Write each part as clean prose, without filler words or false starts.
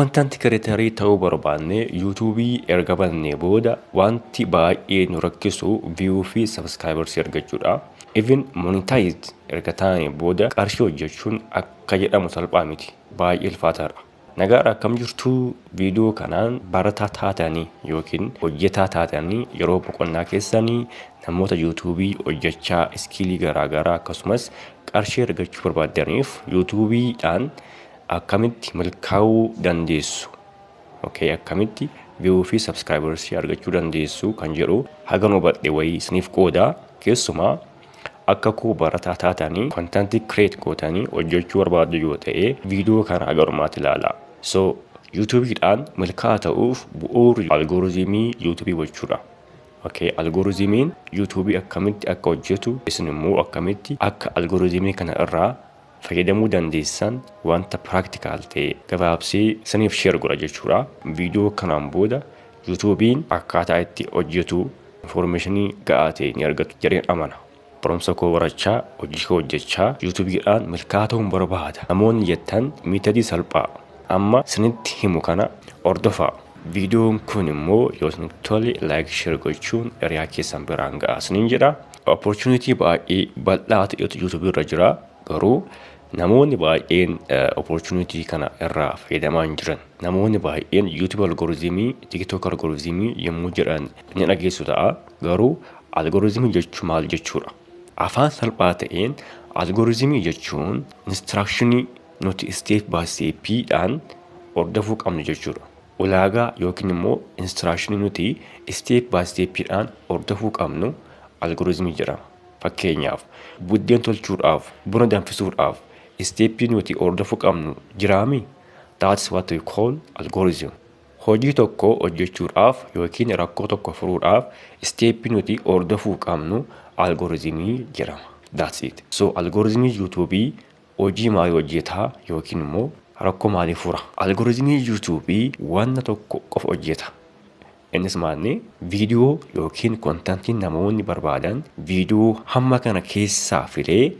Content creatorii ta'uu barbaanne, YouTubeii erga bannee booda wanti baay'ee nu rakkisu view fi subscribersii argachuudha. Even monetized erga taane booda qarshii hojjechuun akka jedhamu salphaa miti. Baay'ee ulfaataadha. Nagaadha, akkam jirtu? Viidiyoo kanaan barataa taatanii yookiin hojjetaa taatanii yeroo boqonnaa keessanii namoota YouTubeii hojjechaa skillii garaagaraa akkasumas qarshii argachuu barbaaddaniif YouTubeiidhaan akkamitti milkaa'uu dandeessu, okay, akkamitti view fi subscribersii argachuu dandeessu kan jedhu hagan hubadhe wayii isiniif qooda. Keessumaa akka koo barataa taatanii contentii create gootanii hojjechuu barbaaddu yoo ta'e, viidiyoo kana agarumaatti ilaala. So YouTubeiidhaan milkaa'aa ta'uuf bu'uurri algorithmii YouTubeii gochuudha. Okay, algorithmiin YouTubeii akkamitti akka hojjetu, isin immoo akkamitti akka algorithmii kana irraa fayyadamuu dandeessan wanta practical ta'e gabaabsee isiniif share godha jechuudha. Viidiyoo kanaan booda YouTubeiin akkaataa itti hojjetu informationii ga'aa ta'e ni argatu jedheen amana. Barumsa koo barachaa, hojii koo hojjechaa YouTubeiidhaan milkaa'aa ta'uun barbaada. Namoonni jettan, methodii salphaa amma isinitti himu kana hordofaa. Viidiyoon kun immoo yoo isinitti tole, like, share gochuun hiriyaa keessan biraan ga'a isiniin jedha. Opportunity baay'ee bal'aa ta'etu YouTubeii irra jira. Garuu namoonni baay'een opportunity kana irraa fayyadamaa hin jiran. Namoonni baay'een YouTube algorithmii, TikTok algorithmii yommuu jedhan ni dhageessu ta'a. Garuu algorithmii jechuun maal jechuudha? Afaan salphaa ta'een algorithmii jechuun instructionii nuti step by stepiidhaan hordofuu qabnu jechuudha. Ulaagaa yookiin immoo instructionii nuti step by stepiidhaan hordofuu qabnu algorithmii jedhama. Fakkeenyaaf, buddeen tolchuudhaaf, buna danfisuudhaaf stepii nuti hordofuu qabnu jiraami? That's what we call algorithm. Hojii tokko hojjechuudhaaf yookiin rakkoo tokko furuudhaaf stepii nuti hordofuu qabnu algorithmii jedhama. That's it. So algorithmii YouTubeii hojii maalii hojjetaa yookiin immoo rakkoo maalii fura? Algorithmii YouTubeii wanta tokko qofa hojjeta. Innis maalni? Viidiyoo yookiin contentii namoonni barbaadan viidiyoo hamma kana keessaa filee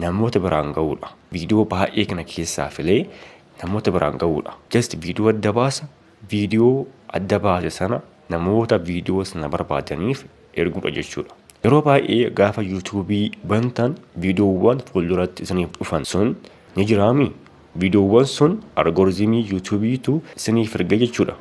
namoota biraan ga'uudha. Viidiyoo baay'ee kana keessaa filee namoota biraan ga'uudha. Just viidiyoo adda baasa, viidiyoo adda baase sana namoota viidiyoo sana barbaadaniif erguudha jechuudha. Yeroo baay'ee gaafa YouTubeii bantan viidiyoowwan fuulduratti isiniif dhufan sun ni jiraami? Viidiyoowwan sun algorithmii YouTubeiitu isiniif erga jechuudha.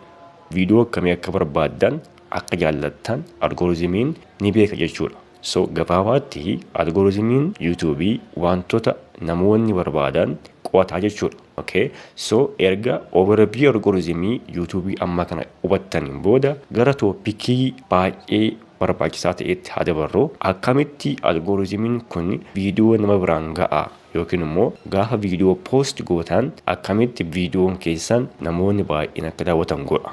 Viidiyoo akkamii akka barbaaddan, akka jaallattan algorithmiin ni beeka jechuudha. So gabaabaatti algorithmiin YouTubeii wantoota namoonni barbaadan qo'ataa jechuudha. Okay? So erga overview algorithmii YouTubeii amma kana hubattaniin booda gara topicii baay'ee barbaachisaa ta'etti haa dabarru. Akkamitti algorithmiin kun viidiyoo nama biraan ga'a yookiin immoo gaafa viidiyoo post gootan akkamitti viidiyoon keessan namoonni baay'een akka daawwatan godha?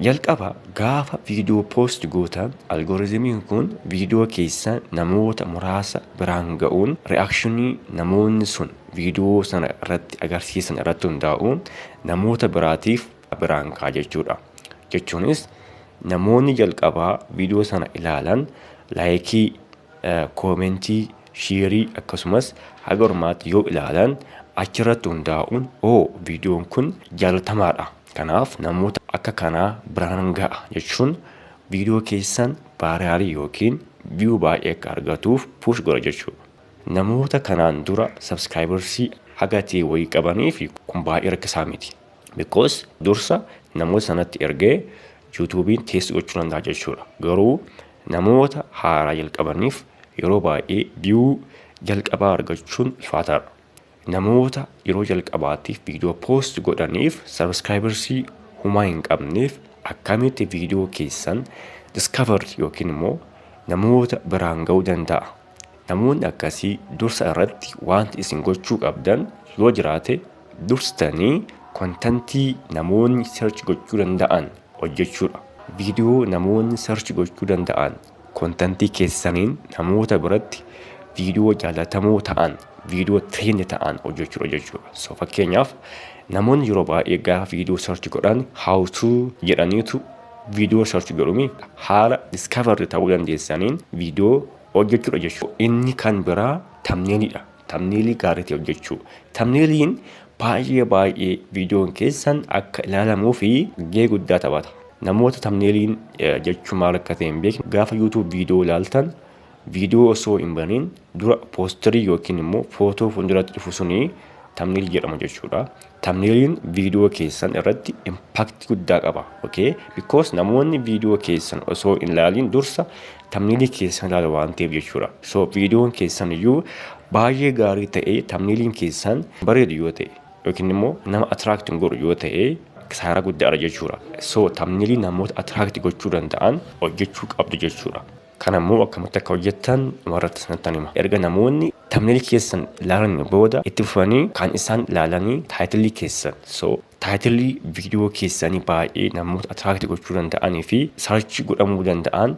Jalqaba gaafa viidiyoo post gootan algorithmiin kun viidiyoo keessan namoota muraasa biraan ga'uun reactionii namoonni sun viidiyoo sana irratti agarsiisan irratti hundaa'uun namoota biraatiif biraan ga'a jechuudha. Jechuunis namoonni jalqabaa viidiyoo sana ilaalan likeii, commentii, shareii akkasumas haga ormaatti yoo ilaalan achirratti hundaa'uun, "Oo, viidiyoon kun jaalatamaadha. Kanaaf namoota akka kanaa biraan ga'a" jechuun viidiyoo keessan viralii yookiin view baay'ee akka argatuuf push godha jechuudha. Namoota kanaan dura subscribersii haga ta'e wayii qabaniif kun baay'ee rakkisaa miti. Because dursa namoota sanatti ergee YouTubeiin test gochuu danda'a jechuudha. Garuu namoota haaraa jalqabaniif yeroo baay'ee view jalqabaa argachuun ulfaataadha. Namoota yeroo jalqabaatiif viidiyoo post godhaniif, subscribersii humaa hin qabneef akkamitti viidiyoo keessan discover yookiin immoo namoota biraan ga'uu danda'a? Namoonni akkasii dursa irratti wanti isin gochuu qabdan yoo jiraate, dursitanii contentii namoonni search gochuu danda'an hojjechuudha. Viidiyoo namoonni search gochuu danda'an contentii keessaniin namoota biratti viidiyoo jaallatamoo ta'an, viidiyoo trend ta'an hojjechuudha jechuudha. So fakkeenyaaf, namoonni yeroo baay'ee gaafa viidiyoo search godhan "how to" jedhaniitu viidiyoo search godhumi. Haala discover ta'uu dandeessaniin viidiyoo hojjechuudha jechuudha. Inni kan biraa thumbnailiidha. Thumbnailii gaarii ta'e hojjechuu. Thumbnailiin Baay'ee baay'ee viidiyoon keessan akka ilaalamuu fi gahee guddaa taphata. Namoota thumbnailiin jechuun maal akka ta'e hin beekne, gaafa YouTube viidiyoo ilaaltan viidiyoo osoo hin baniin dura poosterii yookiin immoo footoo fuulduratti dhufu suni thumbnail jedhama jechuudha. Thumbnailiin viidiyoo keessan irratti impact guddaa qaba. Okay? Because namoonni viidiyoo keessan osoo hin ilaaliin dursa thumbnailii keessan ilaalu waan ta'eef jechuudha. So viidiyoon keessan iyyuu baay'ee gaarii ta'ee thumbnailiin keessan bareedu yoo ta'e yookiin immoo nama attract godhu yoo ta'e kisaaraa guddaadha jechuudha. So thumbnailii namoota attract gochuu danda'an hojjechuu qabdu jechuudha. Kana immoo akkamitti akka hojjettan dhumarratti sanattan hima. Erga namoonni thumbnailii keessan ilaalan booda itti fufanii kan isaan ilaalanii titleii keessan. So titleii viidiyoo keessanii baay'ee namoota attract gochuu danda'anii fi search godhamuu danda'an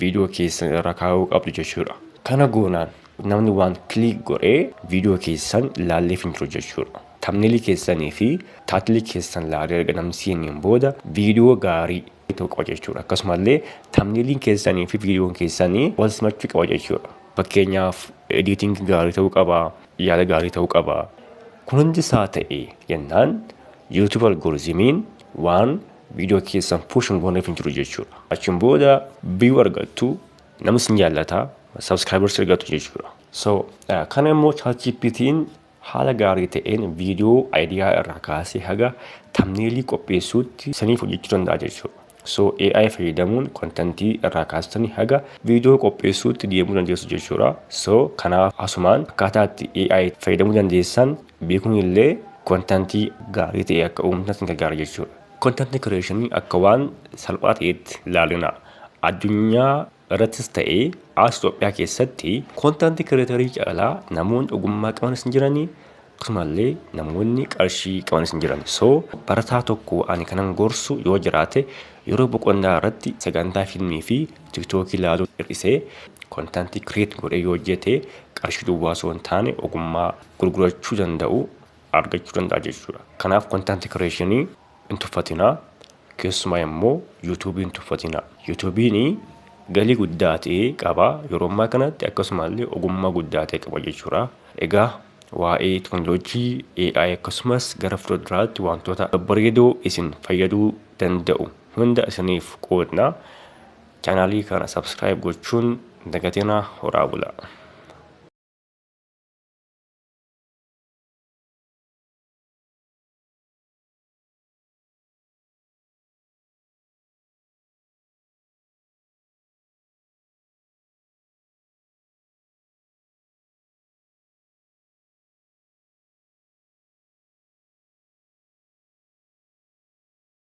viidiyoo keessan irra kaa'uu qabdu jechuudha. Kana goonaan namni waan click godhee viidiyoo keessan ilaalleef hin jiru jechuudha. Thumbnailii keessanii fi titleii keessan ilaalee erga namni seeniin booda viidiyoo gaarii ta'uu qaba jechuudha. Akkasumallee thumbnailiin keessanii fi viidiyoon keessanii wal simachuu qaba jechuudha. Fakkeenyaaf, editing gaarii ta'uu qaba, yaada gaarii ta'uu qaba. Kun hundi isaa ta'e jennaan YouTube algorithmiin waan viidiyoo keessan push hin gooneef hin jiru jechuudha. Achiin booda view argattu, namni sin jaallata, subscribers argattu jechuudha. So kana immoo ChatGPT'n haala gaarii ta'een viidiyoo idea irraa kaasee haga thumbnailii qopheessuutti saniif hojjechuu danda'a jechuudha. So AI fayyadamuun contentii irraa kaastanii haga viidiyoo qopheessuutti deemuu dandeessu jechuudha. So kanaaf asumaan akkaataa itti AI fayyadamuu dandeessan beekuun illee contentii gaarii ta'e akka uumtan sin gargaara jechuudha. Contentii creationii akka waan salphaa ta'etti ilaalina. Addunyaa irrattis ta'ee as Itoophiyaa keessatti contentii creatorii caalaa namoonni ogummaa qabanis hin jiranii, akkasumallee namoonni qarshii qabanis hin jiran. So barataa tokko ani kanan gorsu yoo jiraate, yeroo boqonnaa irratti sagantaa fiilmii fi TikTokii ilaaluu hir'isee contentii create godhee yoo hojjete, qarshii duwwaa osoo hin taane ogummaa gurgurachuu danda'u argachuu danda'a jechuudha. Kanaaf contentii creationii hin tuffatinaa. Keessumaa immoo YouTubeii hin tuffatinaa. YouTubeiin galii guddaa ta'e qaba yeroo ammaa kanatti, akkasumallee ogummaa guddaa ta'e qaba jechuudha. Egaa waa'ee teknooloojii AI akkasumas gara fuulduraatti wantoota babbareedoo isin fayyaduu danda'u hunda isiniif qoodna. Channelii kana subscribe gochuun dagatinaa. Horaa bulaa.